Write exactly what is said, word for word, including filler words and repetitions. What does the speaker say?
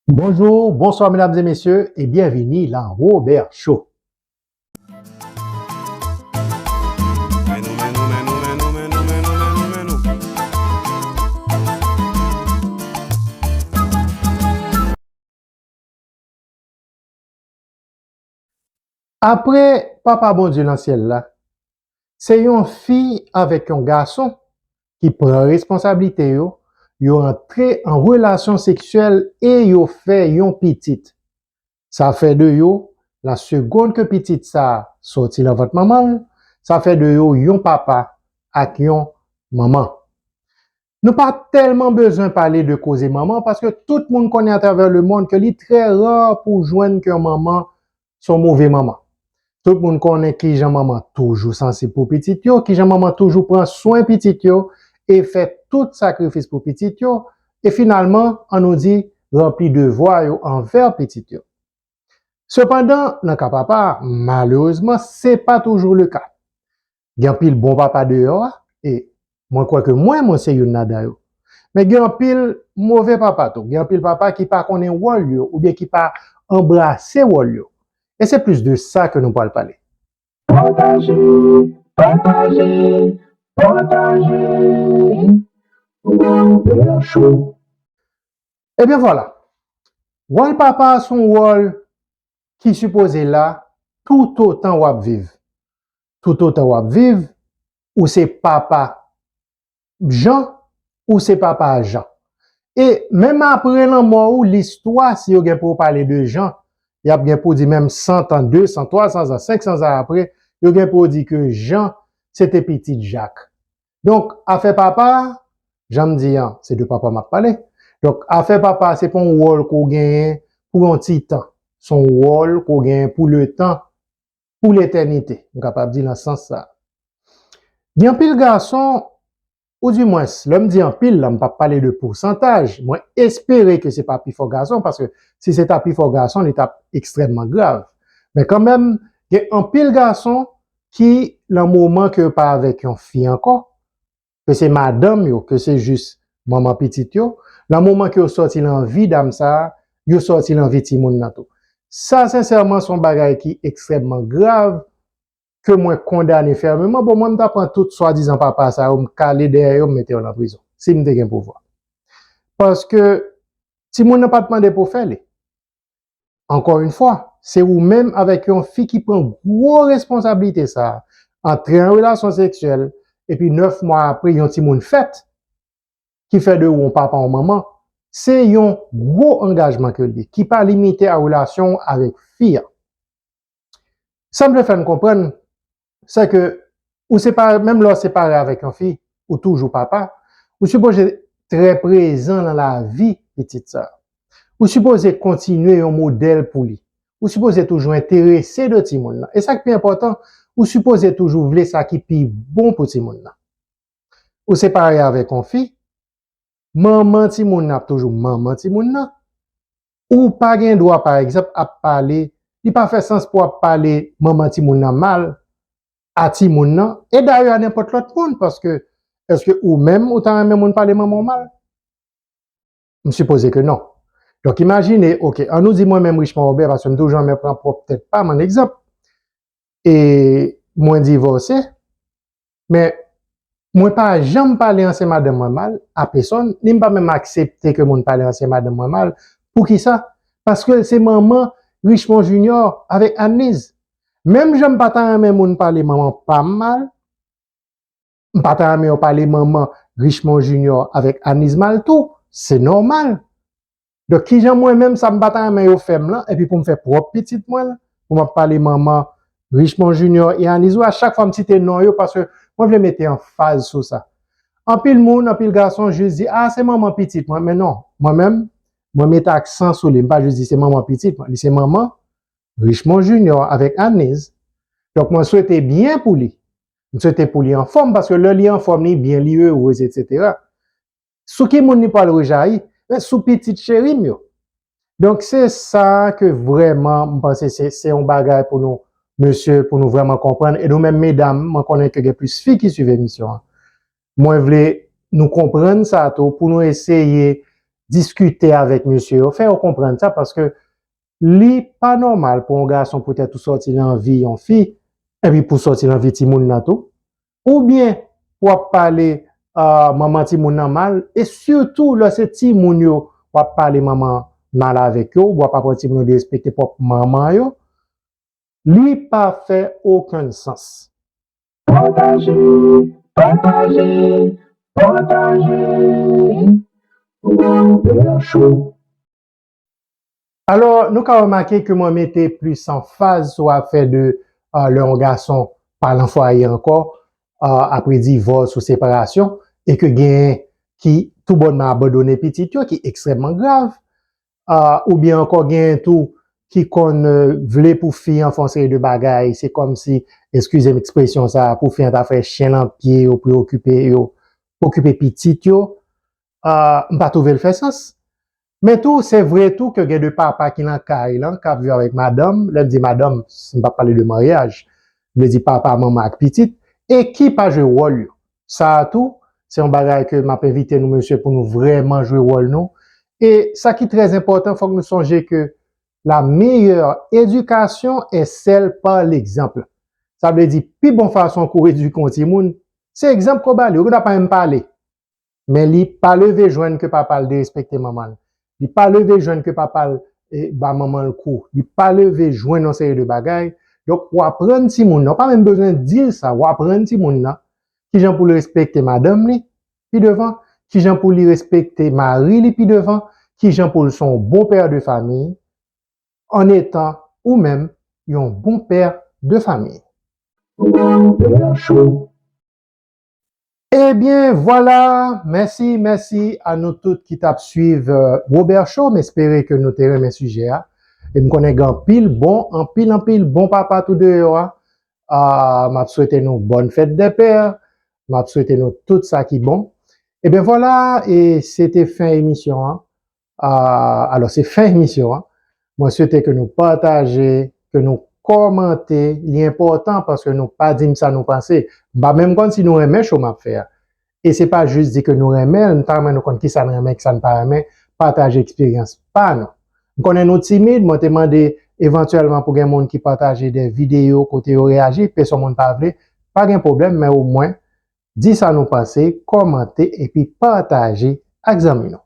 Bonjou, bonswa medam e mesye e byenvini nan Robert Show. Apre Papa Bondye nan syèl la, se yon fi avèk yon gason ki pran responsablite yo, yo antre an relasyon seksyèl e yo fè yon pitit. Sa fè de yo, la segonn ke pitit sa a sòti nan vant manman l, sa fè de yo yon papa ak yon manman. Nou pa tèlman bezwen pale de koze manman, paske tout moun konnen atravè lemonn ke li trè ra pou w jwenn ke yon manman se yon move manman. Tout moun konnen kijan manman toujou sansib pou pitit yo, kijan manman toujou pran swen pitit yo e fè tout sakrifis pou pitit yo, e finalman, ann nou di, ranpli devwa yo anvè pitit yo. Sepandan, nan ka papa, malerezman, se pa toujou le ka. Gen anpil bon papa deyò a, e mwen kwè ke mwen, mwen se youn ladan yo. Men gen anpil move papa tou. Gen anpil papa ki pa konnen wòl yo, oubyen ki pa anbrase wòl yo. E se plis de sa ke nou pral pale. Pataje, pataje, pataje. Robert Show. Ebyen vwala. Wòl papa a se yon wòl ki sipoze la toutotan w ap viv. Toutotan w ap viv, ou se papa Jan, ou se papa Jan. E menm apre lanmò ou, listwa, si yo gen pou yo pale de Jan, y ap gen pou di menm san tan, de san, twa san zan, senk san zan apre, yo gen pou yo di ke Jan, se te pitit Jak. Donk, afè papa, jan m di an, se de papa m ap pale. Donk, afè papa, se pa yon wòl ke w genyen pou yon ti tan. Se yon wòl ke w genyen pou letan, pou letènite. M kapab di nan sans sa. Gen anpil gason, oudimwens, lè m di anpil la, m p ap pale de pousantaj. Mwen espere ke se pa pifò gason, paske si se ta pifò gason, li t ap ekstrèmman grav. Men kanmenm, gen anpil gason ki, nan moman ke yo pa avèk yon fi ankò, ke se madanm yo, ke se jis manman pitit yo, nan moman ke yo sòti nan vi dam sa a, yo sòti nan vi timoun nan tou. Sa, sensèman, se yon bagay ki ekstrèmman grav, ke mwen kondane fèmeman. Bon, mwen, m ta pran tout swadizan papa sa yo, m kale dèyè yo, m mete yo nan prizon, si m te gen pouvwa. Paske timoun nan pa t mande pou fè li. Ankò yon fwa, se ou menm avèk yon fi ki pran gwo responsablite sa a, antre an relasyon seksyèl, epi nèf mwa apre, yon timoun fèt, ki fè de ou yon papa, yon manman, se yon gwo angajman ke l ye, ki pa limite a relasyon w avèk fi a. Sa m vle fè n konprann, se ke ou separe, menm lè w separe avèk yon fi, ou toujou papa, ou sipoze trè prezan nan lavi pitit sa a. Ou sipoze kontinye yon modèl pou li. Ou sipoze toujou enterese de timoun nan. E sa k pi enpòtan, ou sipoze toujou vle sa ki pi bon pou timoun nan. Ou separe avèk yon fi, manman timoun nan ap toujou manman timoun nan. Ou pa gen dwa, pa egzanp, ap pale, li pa fè sans pou w ap pale manman timoun nan mal a timoun nan, e dayè a nenpòt lòt moun, paske èske ou menm ou ta renmen moun pale manman w mal? M sipoze ke non. Donk, imajine, oke, ann nou di mwen menm Richemond Robert, paske m toujou renmen pran pwòp tèt pa m an egzanp, e mwen divòse, men mwen pa janm pale ansyen madanm mwen mal a pèsonn, ni m pa menm aksepte ke moun pale ansyen madanm mwen mal. Poukisa? Paske se manman Richemond Junior avèk Annelise. Menm jan m pa ta renmen moun pale manman pa m mal, m pa ta renmen yo pale manman Richemond Junior avèk Annelise mal tou. Se nòmal. Donk, kijan mwen menm, sa m pa ta renmen yo fè m lan, epi pou m fè pwòp pitit mwen l, pou m ap pale manman Richemond Junior e Annelise, a chak fwa m site non yo, paske mwen vle mete anfaz sou sa. Anpil moun, anpil gason jis di, a, se manman pitit mwen. Men non, mwen menm, mwen mete aksan sou li. M pa jis di se manman pitit mwen. Li se manman Richemond Junior avèk Annelise. Donk, mwen swete byen pou li. M swete pou li anfòm, paske lè li anfòm, li byen, li erez, etsetera. Sou ki moun li pral rejayi? Men sou pitit cheri m yo. Donk, se sa ke vrèman, m panse se, se yon bagay pou nou, mesye, pou nou vrèman konprann. E nou menm medam, mwen konnen ke gen plis fi ki swiv emisyon an. Mwen vle nou konprann sa tou, pou nou eseye diskite avèk mesye yo, fè yo konprann sa, paske li pa nòmal pou yon gason poutèt ou sòti nan vi yon fi, epi pou sòti nan vi timoun nan tou. Oubyen w ap pale uh, manman timoun nan mal, e sitou lè se timoun yo, w ap pale manman mal avèk yo, w ap aprann timoun yo derespekte pwòp manman yo, li pa fè okenn sans. Pataje, pataje, pataje. Robert Show. Alò, nou ka remake ke mwen mete plis anfaz sou afè de uh, lè yon gason pa nan fwaye ankò, uh, apre divòs ou separasyon, e ke genyen ki toubònman abandone pitit yo, ki ekstrèmman grav, uh, oubyen ankò genyen tou ki konn uh, vle pou fi an fè yon seri de bagay, se kòmsi, eskize m ekspresyon sa, pou fi an ta fè chen nan pye yo, pou yo okipe yo, okipe pitit yo, uh, m pa twouve l fè sans. Men tou, se vre tou ke gen de papa ki nan kay lan, k ap viv avèk madanm, lè m di madanm, m p ap pale de maryaj, m vle di papa, manman ak pitit, e ki pa jwe wòl yo. Sa a tou, se yon bagay ke m ap envite nou, mesye, pou nou vrèman jwe wòl nou. E sa ki trè enpòtan, fòk nou sonje ke la meilleure éducation est celle par l'exemple. Sa vle di, pi bon fason ke w edike yon timoun, se egzanp ke w ba li. Ou gen dwa pa menm pale. Men li pa leve jwenn ke papa l derespekte manman l. Li pa leve jwenn ke papa l eh, ba manman l kou. Li pa leve jwenn yon seri de bagay. Donk, w aprann timoun nan, w pa menm bezwen di l sa, w aprann timoun nan kijan pou l respekte madanm li pi devan, kijan pou li respekte mari li pi devan, kijan pou l se yon bon pè de famiy, an etan ou menm yon bon pè de famiy. Robert Show. Ebyen, vwala. Mèsi, mèsi a nou tout ki t ap swiv uh, Robert Show. M espere ke nou te renmen sijè a. E m konnen gen anpil bon, anpil, anpil bon papa tou deyò a. Uh, m ap swete nou bòn fèt dè pè. M ap swete nou tout sa ki bon. Ebyen, vwala, e se te fen emisyon an. Uh, alò, se fen emisyon an. Mwen swete ke nou pataje, ke nou kòmante. Li enpòtan paske nou pa di m sa nou panse. M pa menm konn si nou renmen show m ap fè a. E se pa jis di ke nou renmen l, m ta renmen nou konn kisa n renmen, kisa n pa renmen, pataje eksperyans pa nou. M konnen nou timid, mwen te mande evantyèlman pou gen moun ki pataje de videyo kote yo reyaji, pèsonn moun pa vle, pa gen pwoblèm, men omwen, di sa nou panse, kòmante epi pataje ak zanmi nou.